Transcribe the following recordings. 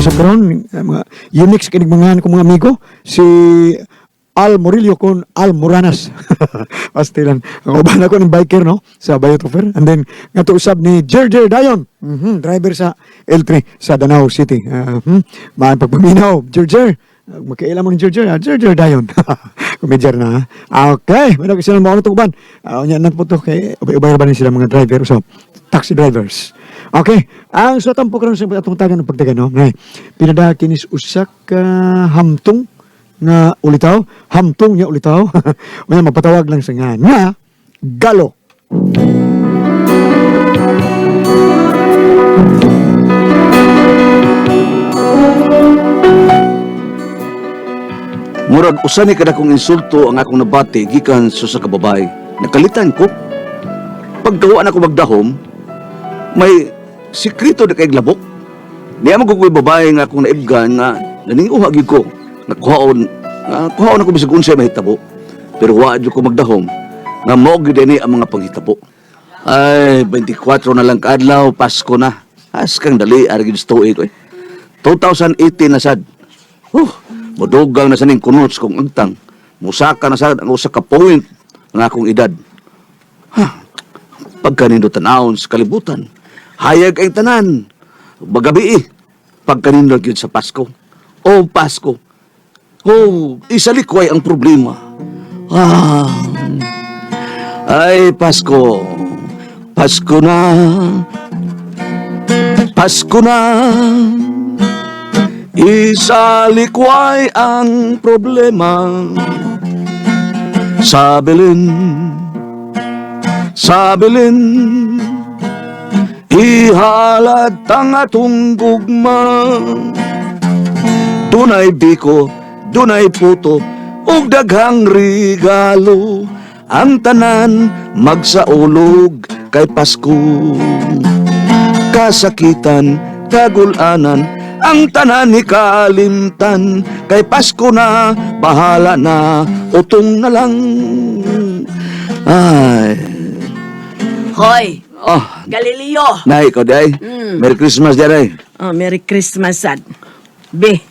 sa karon, mga unique sa kinig mga kong mga amigo, si Al Murillo kon Al Muranas. Pastilan. Ang uban ako ng biker, no? Sa Bayotofer. And then, nga to usab ni Jerjer Dayon. Driver sa L3 sa Danao City. Maayong pagpaminaw, Jerjer. Magkaila mo ni Jerjer, ha? Jerjer Dayon. Kumidyar na, ha? Okay. May sila mo ano uban. Unya na po to kay ubay-ubay ra ba ni sila mga driver, so taxi drivers. Okay. Ang sa tampo karon sa atong tagan ng pagdagan, no? Ngay, pinada kinis usa ka hamtong nga ulitaw, hamtong nga ulitaw. Unya mapatawag lang sa nga nga Galo. Murag usa ni kadakong insulto ang akong nabati gikan sa usa ka babae. Nakalitan ko. Paggawa na ko magdahom, may sikreto na kay labok. Niya mo ko'y babae nga akong naibgan nga naninguha gyud ko. Nakuhaon, nga kuhaon ako bisag unsay mahitabo. Pero wa jud ko magdahom nga mao gyud ni ang mga panghitabo. Ay, 24 na lang kaadlaw, Pasko na. Askang dali, ari gyud sa tuig oy. 2018 na sad. Mudugang na sa ning kunots kong agtang. Musaka na sad ang usa ka point ng akong edad. Ha, pagkanindot tanawon sa kalibutan. Hayag ang tanan. Bagabi eh. Pagkanindot yun sa Pasko. O Pasko. Oh, isalikway ang problema. Ah. Ay, Pasko. Pasko na. Pasko na. Isalikway ang problema. Sa bilin, sa bilin, ihalad ang atong gugma. Dunay biko, dunay puto, ug daghang regalo. Ang tanan magsaulog kay Pasko. Kasakitan, kagulanan, ang tanan ni kalimtan. Kay Pasko na, bahala na, utong na lang. Ay, Hoy, oh, Galileo. Nay, ikaw day. Merry Christmas day. Oh, Merry Christmas sad. Be,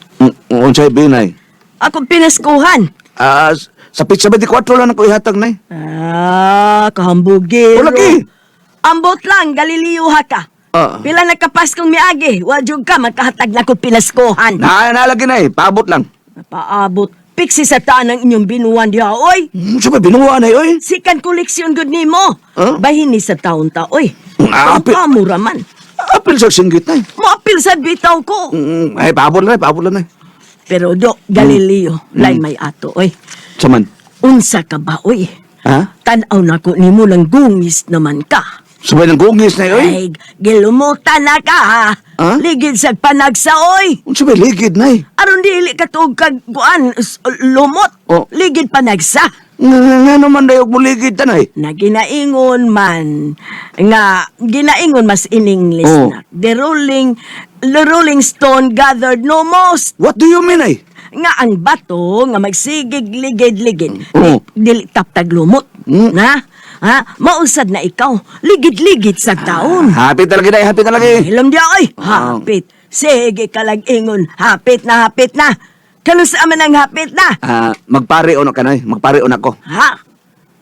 Unsay bi, Nay? ako pinaskuhan. Ah, sa pizza 24 lang ako ihatag, Nay. Ah, kahambugero. O, lagi. Ambot lang, Galileo ha ka. Ah. Pila nagkapaskong miagi, wa jud ka magkahatag na ko pinaskuhan. Na, nalagi, Nay. Paabot lang. Paabot, piksi sa taan ang inyong binuan diha, oy. Sa ba binuha, Nay, oy? Sikan koleksyon gud nimo. Huh? Bahin ni sa taon ta, oy. Ah, Pamura man. Apil sa singgit, Nay. Moapil sa bitaw ko. Ay, paabot lang, Nay. Paabot lang, Nay. Pero do, Galileo, lay may ato, oy. Saman. Unsa ka ba, oy? Ha? Tanaw na ko nimo lang gungis naman ka. Sabay ng gungis, Nay, oy. Ay, gilumutan na ka ha. Ha? Ligid sa panagsa, oy. Unsa ba ligid, Nay? Aron dili ka tuog kag kuan lumot. Oh. Ligid panagsa. Nga, nga naman dayog mo ligid, tanay. Na ginaingon man nga ginaingon mas in English Oh. na. The Rolling Stone gathered no most. What do you mean, ay? Nga ang bato nga magsigig ligid-ligid. Oh. Dili taptag lumot. Na? Ha? Mausad na ikaw. Ligid-ligid sa taon. Happy talaga, Nay. Happy talaga. Hilom diya, oy. Ah. Hapit. Sige kalag-ingon. Hapit na, hapit na. Kanusa man ang hapit na? Ah, magpare una ka, Nay. Magpare una ko. Ha?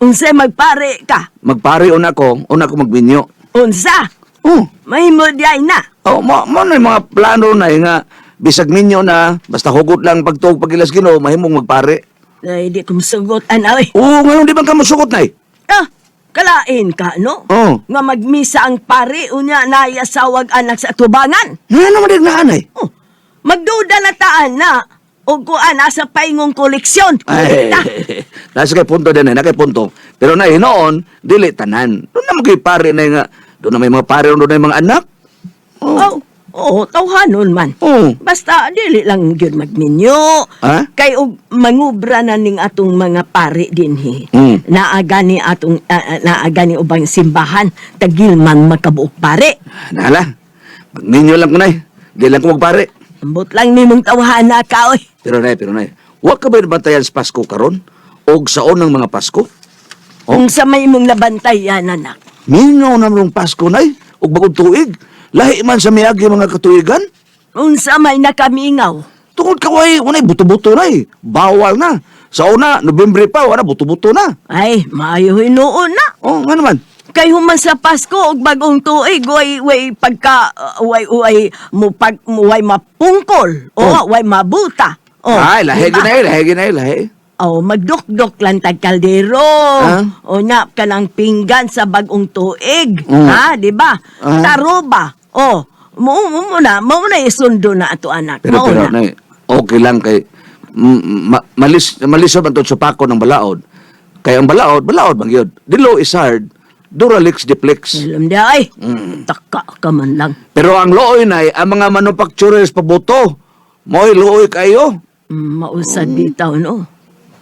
Unsa magpare ka? Magpare una ko, una ko magbinyo. Unsa? Oh. Mahimo diay na. Oh, mo na yung mga plano na nga bisag ninyo na basta hugot lang pagtuog pagilas Ginoo mahimong magpare. Ay, di ko musugot, ana, oy. Oo, ngayon di man ka musugot nay. Ah, kalain ka, no? Oo. Nga magmisa ang pare, unya naayasawag anak sa tubangan. Nga naman din na anay. Oh, magduda na taan na. O kuan, nasa paingong koleksyon. Ay, Ta. nasa kay punto din eh, nasa kay punto. Pero na hinoon, dili tanan. Doon na magkay pare na nga, doon na may mga pare, doon na may mga anak. Oh, oh, tawhanon man. Oo. Basta dili lang gyud magminyo. Ha? Kay og mangubra na ning atong mga pare dinhi. Naa gani atong naa gani ubang simbahan tagil man makabuok pare. Nala, magninyo lang ko nay. Di lang ko magpare. Ambot lang nimong tawhana ka oy. Pero nay, wa ka ba bantayan sa Pasko karon? Og saon ng mga Pasko? Oh. Kung sa may imong nabantayan anak. Minyo na mong Pasko nay, og bagong tuig. Lahi man sa miagi mga katuigan. Unsa may nakamingaw? Tungod ka way, unay buto-buto na eh. Bawal na. Sa una, Nobyembre pa, wala buto-buto na. Ay, maayo hinuon na. Oh, nga naman. Kay human sa Pasko og bagong tuig, way way pagka way way mo pag way mapungkol o Oh. way mabuta. Oh, Ay, lahi diba? gid na, lahi gid na, lahi. Oh, magdukdok lang tag kaldero. Ah? O nya kanang pinggan sa bagong tuig. Mm. Ha, di ba? Ah. Taruba. Oh, mo na isundo na ato anak. Pero Mao pero na. nay, okay lang kay malis malis man to sa pako ng balaod. Kay ang balaod, balaod man gyud. The law is hard, Duralix diplex. Alam niya ay, Mm. taka ka man lang. Pero ang looy nay, ang mga manufacturers pabuto, mo'y looy kayo. Mausad bitaw no.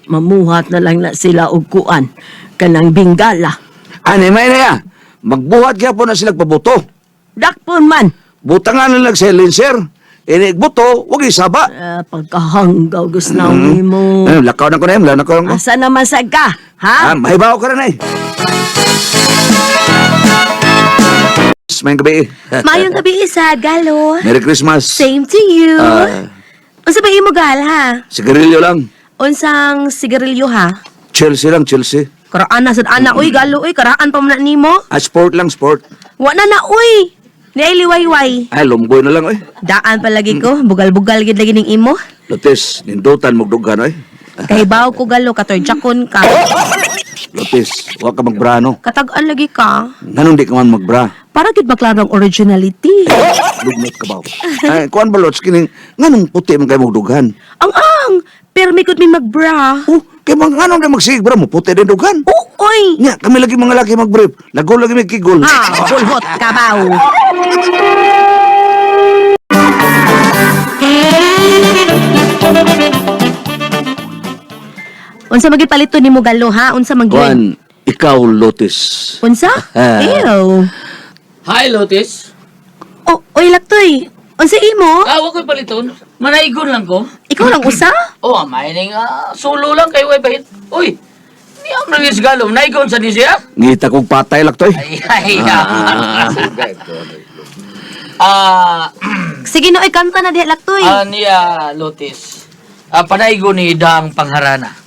Mamuhat na lang na sila og kuan kanang bingala. Ani may na ya. Magbuhat gyapon na sila pabuto. Dakpon man. Butangan na lang silencer. Ini buto, wag isaba. Pagkahanggaw gusnaw nimo. Eh, lakaw na ko na, lakaw na ko. Asa naman sad ka? Ha? Ah, mahibaw ka na eh. Mayang gabi. Maayong gabi isa, Galo. Merry Christmas. Same to you. Ah. Unsa ba imo gal ha? Sigarilyo lang. Unsang sigarilyo ha? Chelsea lang, Chelsea. Karaan na sad ana uy galo uy karaan pa man na nimo. Ah, sport lang, sport. Wa na na uy. Ni ay liwayway. Ay, lumboy na lang, oy. Daan palagi ko, bugal-bugal gid lagi ning imo. Lotes, nindutan magdughan, oy. Kahibaw ko galo katoy jakon ka. Lotes, wa ka magbrano. Katag-an lagi ka. Nganong di ka man magbra? Para gid maklaro ang originality. Lugnot ka ba? Ay, kuan ba, Lots, kining, nganong puti man kayo magdughan? Ang ang, permi gud mi magbra. Oh, kay mga nganong di magsigig bra mo, puti din dughan. Uy. Nya, kami lagi mga laki magbrief. Lago lagi may kigol. Ha, bulhot kabaw. Unsa man gyud palito nimo galo ha? Unsa man gyud? Kuan, ikaw, Lotes. Unsa? Ah. Ew. Hi, Lotis. Oh, oy laktoy. Unsa imo? Ah, wag ko'y paliton. Manaigon lang ko. Ikaw lang usa? Oh, amay ning solo lang kayo way bahit. Uy, niya am nang isgalom. Naigon sa ni siya? Ngita kong patay laktoy. Ay, ay, ah. Ah, Sige no, oy kanta na diha laktoy. niya, Lotis. Ah, panaigon ni Dang Pangharana.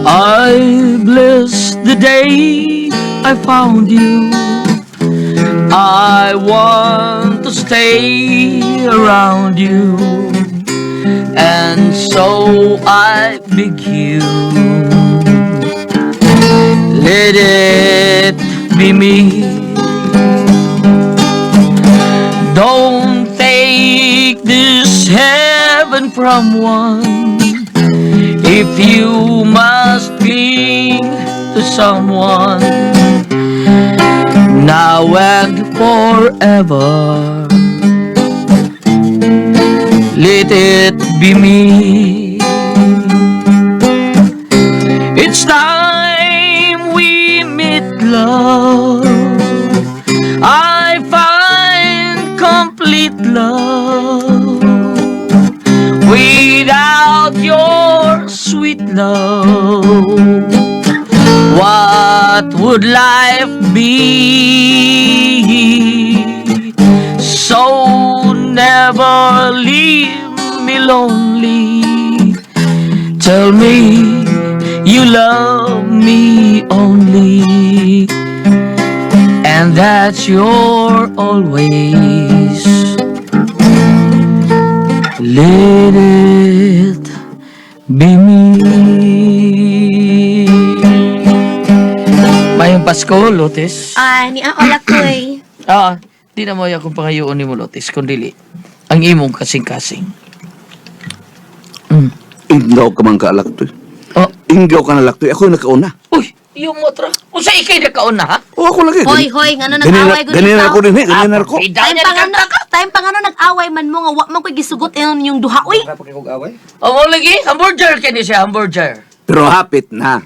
I bless the day I found you. I want to stay around you. And so I beg you. Let it be me. Don't take this heaven from one. If you must cling to someone now and forever, let it be me. It's time we meet love. I find complete love without your sweet love. What would life be? So never leave me lonely. Tell me you love me only, and that you're always. Let it be me. Mayong Pasko, Lotes. Ah, ni ako laktoy. Ah, di na mo akong pangayoon ni mo, Lotes, kundi ang imong kasing-kasing. Ingaw ka man ka, laktoy. Oh, Ingaw ka na, laktoy. Ako yung nakauna. uy, yung motra. Unsa ikay nakauna, ha? Oh, ako lagi. Hoy, hoy, ngano nag-away gud Ganina ikaw? ako din, eh. Ganina ako. Time pa ngano, time pa ngano nag-away man mo nga wa man koy gisugot inon yung duha uy. Oh, mo lagi, hamburger kini siya, hamburger. Pero hapit na.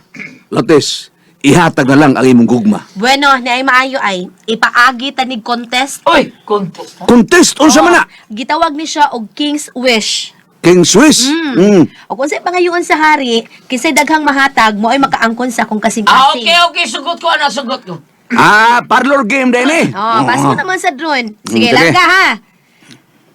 Lotes, ihatag na lang ang imong gugma. Bueno, ni ay maayo ay ipaagi tanig contest. Uy, contest. Ha? Contest unsa man na? Gitawag ni siya og King's Wish. King Swiss. O kung sa'y pangayoon sa hari, kinsay daghang mahatag mo ay makaangkon sa akong Ah, kasing-kasing. okay, okay. Sugot ko, ana, sugot ko. Ah, parlor game din eh. Oh, pass ko naman sa drone. Sige, Sige. langga ha.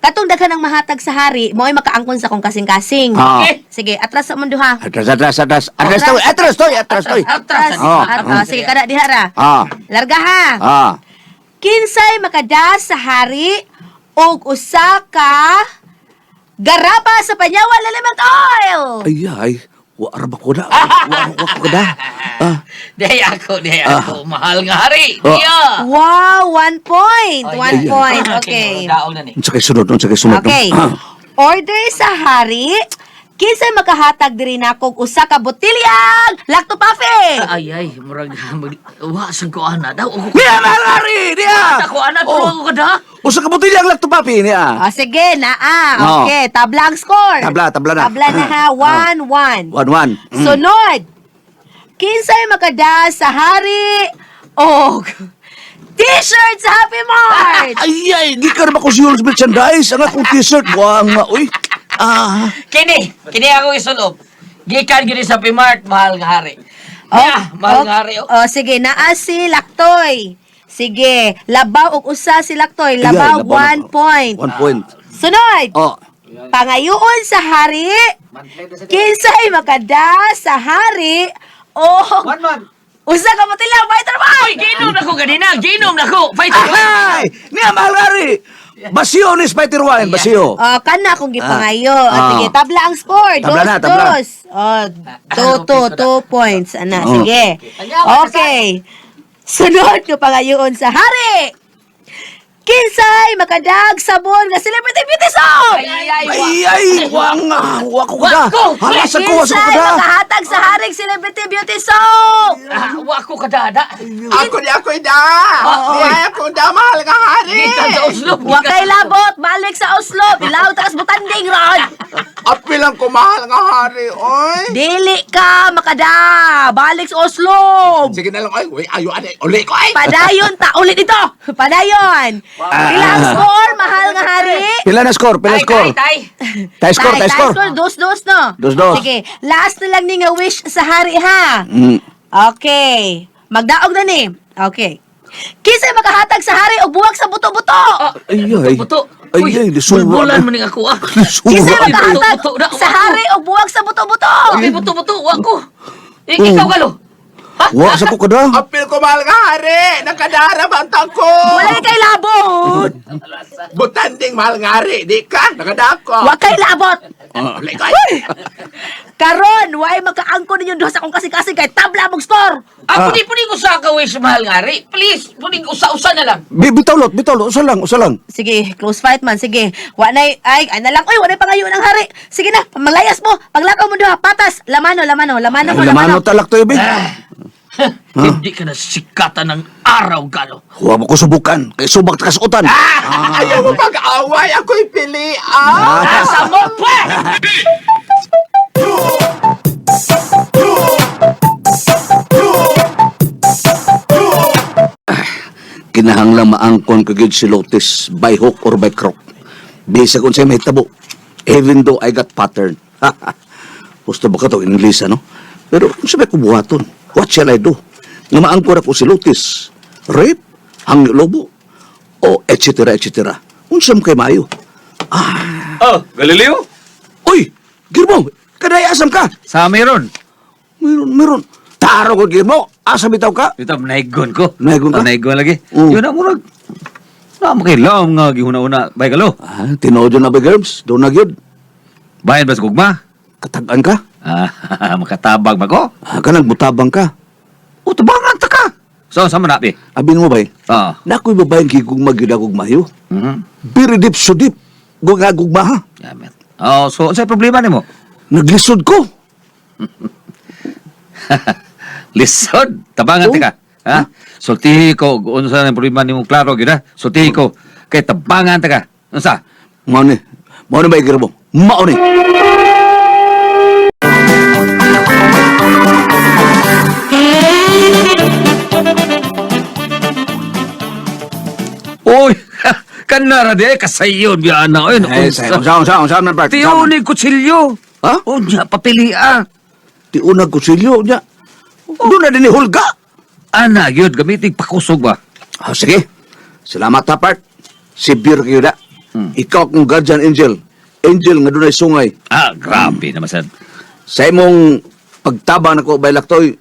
Katong daghan ang mahatag sa hari, mo ay makaangkon sa akong kasing-kasing. Ah. Okay. Sige, atras sa mundo ha. Atras, atras, atras. Atras toy, atras toy, atras toy. Atras. Oh. Atras. Sige, kada dihara. Ah. Larga ha. Ah. Kinsay makada sa hari og usa ka garapa sa Panyawan Element Oil. Ay, ay. Wa ra ba ko na? Wa wa ko na. Ah. Dihay ako, dihay ako. Mahal nga hari. Oh. Iya. Wow, 1 point. Oh, One yeah. point. Ah, Okay. Daog na ni. Unsa kay sunod? Unsa kay sunod? no? Okay. Ah. Order sa hari, kinsay makahatag diri nako og usa ka botilyang Lactopafe. Ay, ay, murag, wa, sa ko, ana. Daw, ako. Niya, mahal hari! Niya! Ako, ana, Oh. oh. ako ka da. Usa ka botelya ang lactopapi niya. O sige, naa. Oh. Okay, tabla ang score. Tabla, tabla na. Tabla na ha, 1-1. 1-1. Sunod. Kinsay makada sa hari og t-shirt sa Happy Mart. Ay, ay, gikan ba ko si Jules Merchandise? Ang akong t-shirt, buwang nga, uy. Ah. Kini, kini ako isulob. Gikan gini sa Pimart, mahal nga hari. Yeah, mahal nga hari. Oh. Oh, sige, naa si Laktoy. Sige, labaw og usa si Laktoy, Ay, labaw ay, labaw na 1 po. point. 1 point. Sunod. Oh. Pangayoon sa hari, kinsay makada sa hari og usa ka botelya Fighter Uy, Mike. ginom na ko ganina, ginom na ko. Fighter. Ay! Niya, mahal nga hari! Basiyo ni Spider Wine, basiyo. Oh, kana akong gipangayo. Ah. Oh, sige, tabla ang score. Tabla Dos, na, tabla. dos. Oh, 2 points. Ana, Oh. sige. Okay. Sunod ko pangayoon sa hari. Kinsay makadag sabon nga celebrity beauty soap. Ay, ay, ay, Ay, ay, wang, wa ko Wa na. ko! Hala, sa ko, sa ko Kinsay na. makahatag sa haring celebrity beauty soap. Ah, wa ko kadada. Ako di ako da. Di ako da, mahal nga hari. Gikan sa Oslo. Wa kay labot, balik sa Oslo, bilaw takas butanding ron. Apil lang ko, mahal nga hari, oy. Dili ka makada, balik sa Oslo. Sige na lang, oy. Uy, ayo, ane, uli ko, ay. Padayon ta ulit ito. Padayon. Pila ang score, mahal nga hari? Pila na score, pila Tay, score. tay, tay. Tay score, tay score. 2-2, no? 2-2. Sige, last na lang ni nga wish sa hari ha. Okay. Magdaog na ni. Okay. Kinsay makahatag sa hari og buwak sa buto-buto? Ah, Ay, ay. Buto. Ay, ay, lisuwa. Bulbulan mo ning ako ah. Kinsay Lisuwa. makahatag Buto-buto na, sa hari og buwak sa buto-buto? Okay, buto buto, wa ko. Ikaw galo. Ha? Wa sa ko kada. Apil ko, mahal nga hari. Nakadara bantang ko. Wala kay labot. Butanding, mahal nga hari. Di ka, nakadako. Wa kay labot. Uli ko, ay. Karon, way makaangko ninyo duha sa akong kasing-kasing kay tabla mong store. Ah, pudi pudi ko sa kawis mahal nga hari. Please, pudi ko usa-usa na lang. Bitaw lot, bitaw lot. Usa lang, usa lang. Sige, close fight man. Sige. Wa nay ay, ay na lang. Oy, wa nay pangayo ng hari. Sige na, malayas mo. Paglakaw mo duha, patas. Lamano, lamano, lamano mo, lamano. Lamano talak to, ibi. Hindi ka na sikatan ng araw, galo. Wa mo ko subukan. Kay subak ta kasuotan. Ayaw mo pag-away. Ako'y pili, ah. Asa mo pa! Kinahanglan maangkon ko gyud si Lotus by hook or by crook. Bisag unsay mahitabo. Even though I got pattern. Gusto ba ka to English ano? Pero unsa may kubuhaton? What shall I do? Nga maangkon ako si Lotus. Rape, hangyo lobo, o et cetera, et cetera. Unsa man kay maayo? Oh, Galileo? Uy, Girbo, kaday asam ka? Sa meron. Meron, meron. Taro ko, Girbo. Asa bitaw ka? Ito, naigon ko. Naigon ka? Oh, naigon lagi. Oo. Yun ang murag. Na, makilaw nga gihuna-una. Bay galo. Ah, tinuod yun na ba, Gerbs? Doon na gyud. Bayan ba sa gugma? Katagaan ka? Ah, makatabag ba ko? Ah, kanang butabang ka. O, tabangan ta ka. So, sama na, bi? Abin mo ba eh? Ah. Nakoy babaeng gigugma gyud akong mayo. Very deep so deep. Gugma gugma ha. Yamet. Oh, so, unsay problema nimo? Naglisod ko. Lisod. Tabangan Oh. ta ka. Ha? Sultihi ko. Unsa na problema nimo klaro gyud ha? Sultihi ko. Kay tabangan ta ka. Unsa? Mao ni. Mao ni ba girbo? Mao ni. Uy! Kanara di ay kasayon biya na oy. Eh, Unsa? unsa unsa unsa man part. Tiuni kutsilyo. Ha? Unya papili ah. Tiunag kutsilyo nya. Doon na din ni hulga. Ana gyud gamitin pakusog ba. Ah, sige. Salamat ha, part. Sibir kayo na. Ikaw akong guardian angel. Angel nga dunay sungay. Ah, grabe naman sad. Sa imong pagtaba nako bay laktoy,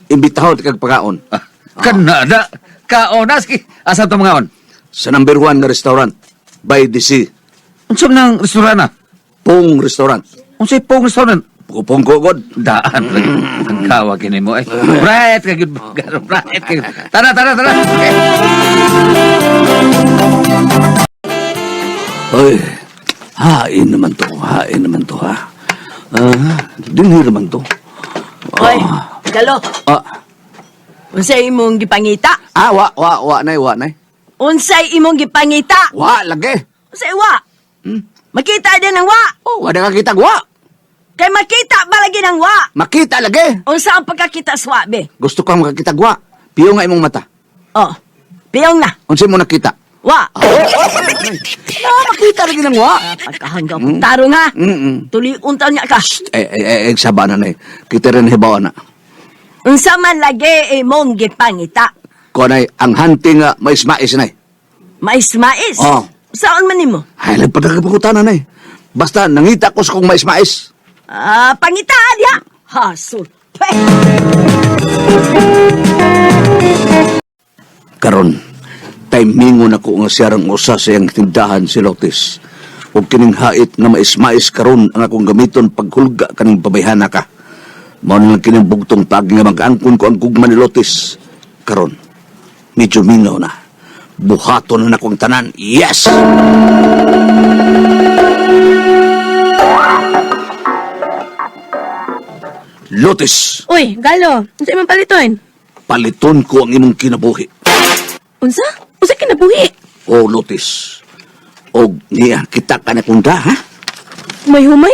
imbitahon ti kag pagkaon. Ah, kanada kaonas ki asa to mga on? Sa number 1 nga restaurant by the sea. Unsa man ang restaurant ah? Pong restaurant. Unsay pong restaurant? Pupong ko god. Daan lagi. Ang kawa kini mo ay. Right ka gyud. Right ka. gyud. Tara tara tara. Okay. Oy, hain naman to, hain naman to ha. Ah, dinhi naman to. Hoy, Galo, Ah, unsay imong gipangita? ah, wa, wa, wa, nay, wa, nay. Unsay imong gipangita? Wa, lagi. Unsay wa? Makita din ang wa. Oh, wa na kakita, wa. Kay makita ba lagi ng wa? Makita lagi. Unsa ang pagkakita sa wa, be? Gusto kang makakita, wa. Piyo nga imong mata. Oh, piyong na. Unsay mo nakita? Wa. Ah, makita lagi ng wa. Pagkahanggaw mm. Tarong ha. Tuloy untaw niya ka. Eh, eh, eh, eh, saba na nay. Kita rin hibawa na. Unsa man lagi imong gipangita? Ko nay, ang hunting nga mais-mais nay. Mais-mais. Oh. Saan man nimo? Ay, nagpadagpakutan na nay. Basta, nangita ko sa kong mais-mais. Ah, pangitaan diha. Hasol. Peh. Karon, timingon ako nga siyarang usa sa iyang tindahan si Lotis. Ug kining hait nga mais-mais karon ang akong gamiton paghulga kaning babayhana ka. Mao na lang kining bugtong pagi nga mag-angkon ko ang gugma ni Lotis. Karon, medyo mingaw na. Buhaton na nako ang tanan. Yes! Lotis, Uy, Galo, unsa imong paliton? paliton ko ang imong kinabuhi. Unsa? Unsa kinabuhi? O Lotis, og niya kita ka na kung da, ha? May humay?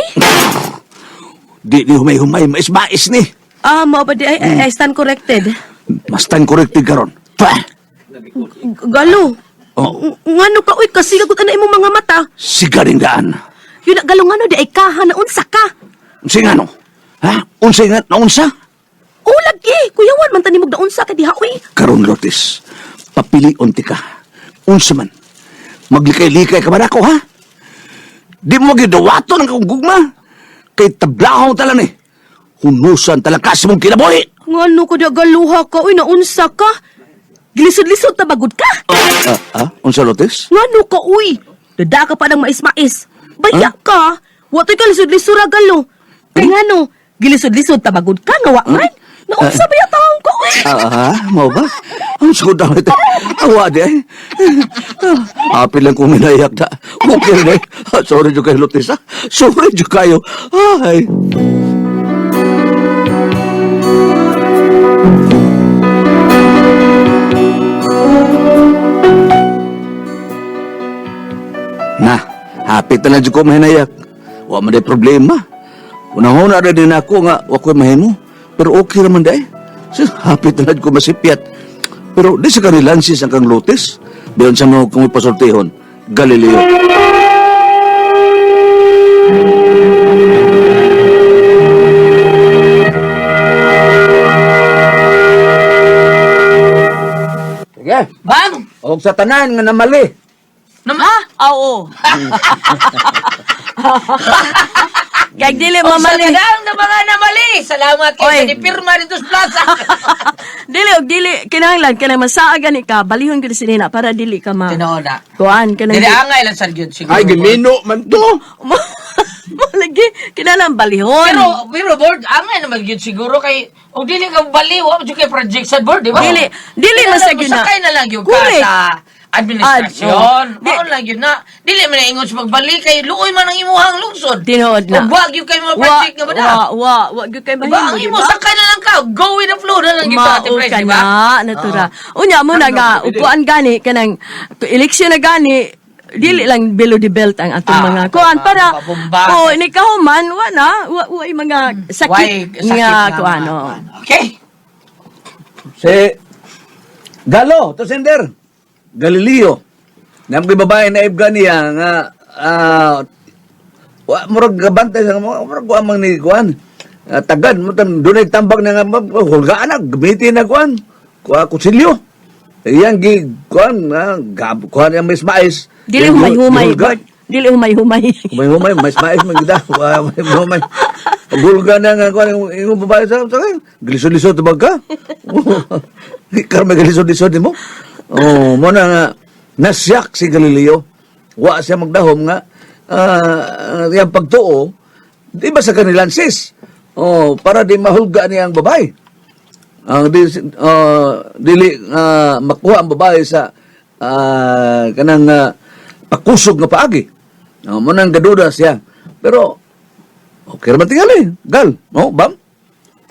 Di ni humay-humay, mais-mais ni. Ah, mao ba di ay, I stand corrected. Mastan corrected karon. Pah! Galo. Oh, Ngano ka uy kasi kagut ana imong mga mata. sigaring daan. Yun na galo ngano di ay kaha na unsa ka. Unsay nga no? Ha? Unsay nga naunsa? O lagi, kuyawan man tanimog na unsa ka diha uy. Karon Lotis, papilion ti ka. Unsa man? Maglikay-likay ka ba nako, ha? Di mo gidawaton ang akong gugma. Kay tablahong tala ni. Hunusan talaga sa mong kinabuhi. Ngano ka di galuha ka uy na unsa ka. Gilisod-lisod ta bagud ka. Ah, ah, unsa Lotis? Ngano ka uy. Dada ka pa ng mais-mais. Baya ka. Wa to'y ka lisod-lisod ra galo. Kay ngano, gilisod-lisod ta bagud ka nga wa man. Naunsa ba ya taong ka uy? Ah, ah, mau ba? Ang sugod na ito. Awa di ay. Apil lang kong minayak na. Okay na eh. Sorry jo kayo, Lotis, ha? Sorry jo kayo. Ay. Na, hapit na lang dyan ko mahinayak. Wa man day problema. Unang-una na din ako nga wa ko'y mahimo. Pero okay naman day. So, hapit na lang ko masipyat. Pero di sa kanilansis ang kang lutis. Diyon sa mga kong pasultihon. Galileo. Sige. Bang! Og sa tanan nga namali. Nama? Ah, oo. Kay dili mamali. Sa na mga namali. Salamat kay Oy. sa nipirma dito sa plaza. Dili og dili kinahanglan kanang masaa gani ka balihon gyud si nina para dili ka ma. Tinuod na. Kuan kanang Dili angay lang sa gyud siguro. Ay, gimino man to. Mo lagi kinahanglan balihon. Pero pero board angay naman gyud siguro kay og dili ka bali wa jud kay project sa board, di ba? Dili- dili man sa gyud na. Sakay na lang gyud ka Correct. sa administrasyon. Ah, oh. Di- Mao lang gyud na. Dili man na ingon sa pagbali kay luoy man ang imuhang lungsod. Tinuod na. Ug wa gyud kay mga project nga ba na? Wa wa wa gyud kay Diba? mahimo, Ang di imo ba? sakay na lang ka, go with the flow na lang gyud ka, Ate Mao Pres, ka di ba? na, natura. Unya mo na nga upuan gani kanang eleksyon na gani dili lang below the belt ang atong Ah, mga kuan para mabomba. oh ni kahuman wa na wa, wa mga sakit, Why sakit nga nga kuan mga oh. kuan. Okay. Si Galo, to sender. Galileo. Nam ko'y babae na ibga niya nga wa murag gabantay sa murag wa man ni kuan. Tagad mo tan dunay tambag na nga hulgaan na gamitin na kuan. Kuha kutsilyo. Iyang gi kuan gab kuan yang mais mais. Dili humay-humay. Bert. Dili humay-humay. Humay-humay, mais mais man gid. Humay-humay. Paghulga na nga kuan yung babae sa sa glisod-lisod tabag ka. Karon may glisod-lisod nimo. Oh, mo na nga nasyak si Galileo. Wa siya magdahom nga iyang pagtuo di ba sa kanilang sis? Oh, para di mahulga niya ang babae. Ang di, dili makuha ang babae sa kanang pakusog nga paagi. Mo nang gaduda siya. Pero okay ra man tingali. Gal, no, bam.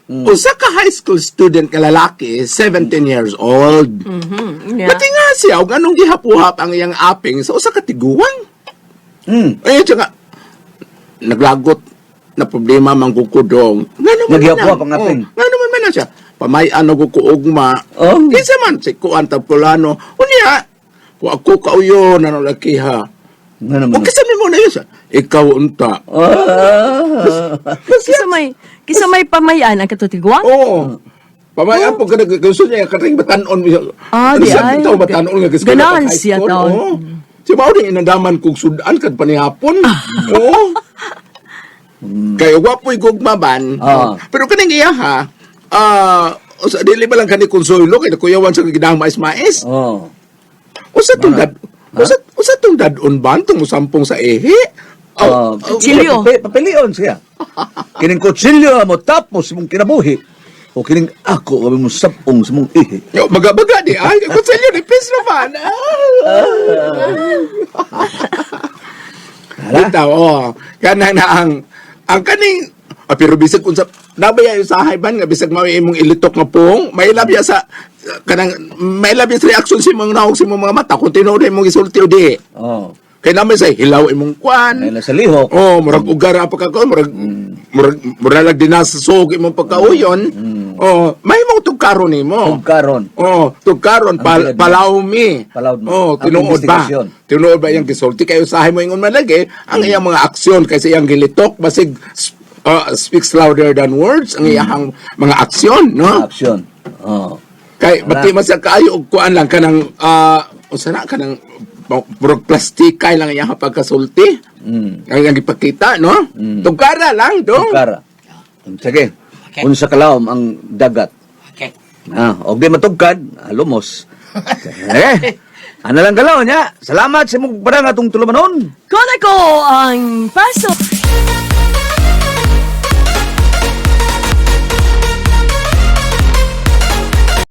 Usa ka high school student ka lalaki, 17 years old. Yeah. Pati nga siya, og anong gihapuhap ang iyang aping sa usa ka tiguang. Ay, tsaka, naglagot na problema manggukudong. Nga naman Naghihapuhap na. ang aping. Oh, nga naman man na siya. Pamay-an og kuugma. Oh. Kinsa man si kuan tabkulano. Unya, wa ako kauyo na nalakiha. Nga naman. O kinsa mo na yun siya? Ikaw unta. Kisa may pamayan ang katutiguan? Oo. Pamayan po ka gusto niya karing batanon. Ah, di Ano ay. siya batanon nga gusto Ganahan siya taon. Oo. Si mao din inandaman kog sudan kad panihapon. Oo. Kay wa po'y gugma ban. Pero kaning iya ha, usa dili ba lang kani konsuelo kay nakuyawan sa ginahang mais-mais. Oh. Usa tong dad usa tong dadon ban tong musampong sa ehe. Oh, Oh, Kutsilyo. Papilion siya. Kining kutsilyo mo tapos imong kinabuhi. O kining ako kami mo sapong sa mong ihi. Yo, baga-baga di ay konselyo ni peace na man. Bitaw, oh. Kana na ang kaning pero bisag unsa nabaya yung sahay ban nga bisag mao imong ilitok nga pong mailab ya sa kanang mailab ya sa reaksyon sa imong naog sa imong mga mata kung tinuod imong gisulti o di. Oh. Kay naman sa hilaw imong kwan. Ay sa lihok. Oh, murag ugara pa ka ko, murag murag murag dinasasog imong pagkauyon. Oh, mahimong tugkaron nimo. Tugkaron. Oh, tugkaron Ang bilad mo. palawmi. Palawmi. Oh, Ang tinuod ba? investigasyon. Tinuod ba iyang gisulti kayo usahay mo ingon man lagi ang iyang mga aksyon kaysa iyang gilitok basig speaks louder than words ang iyang mga aksyon, no? Aksyon. Oh. Kay bati man siya kaayo og kuan lang kanang usa na kanang murag plastikay lang iyang pagkasulti. Ang iyang gipakita, no? Tugkara lang dong. Tugkara. Sige. Okay. Unsa kalawom ang dagat. Okay. Og di matugkad, lumos. Sige. Ano lang galaw niya? Salamat sa imong parang atong tulumanon. Kona ko ang paso.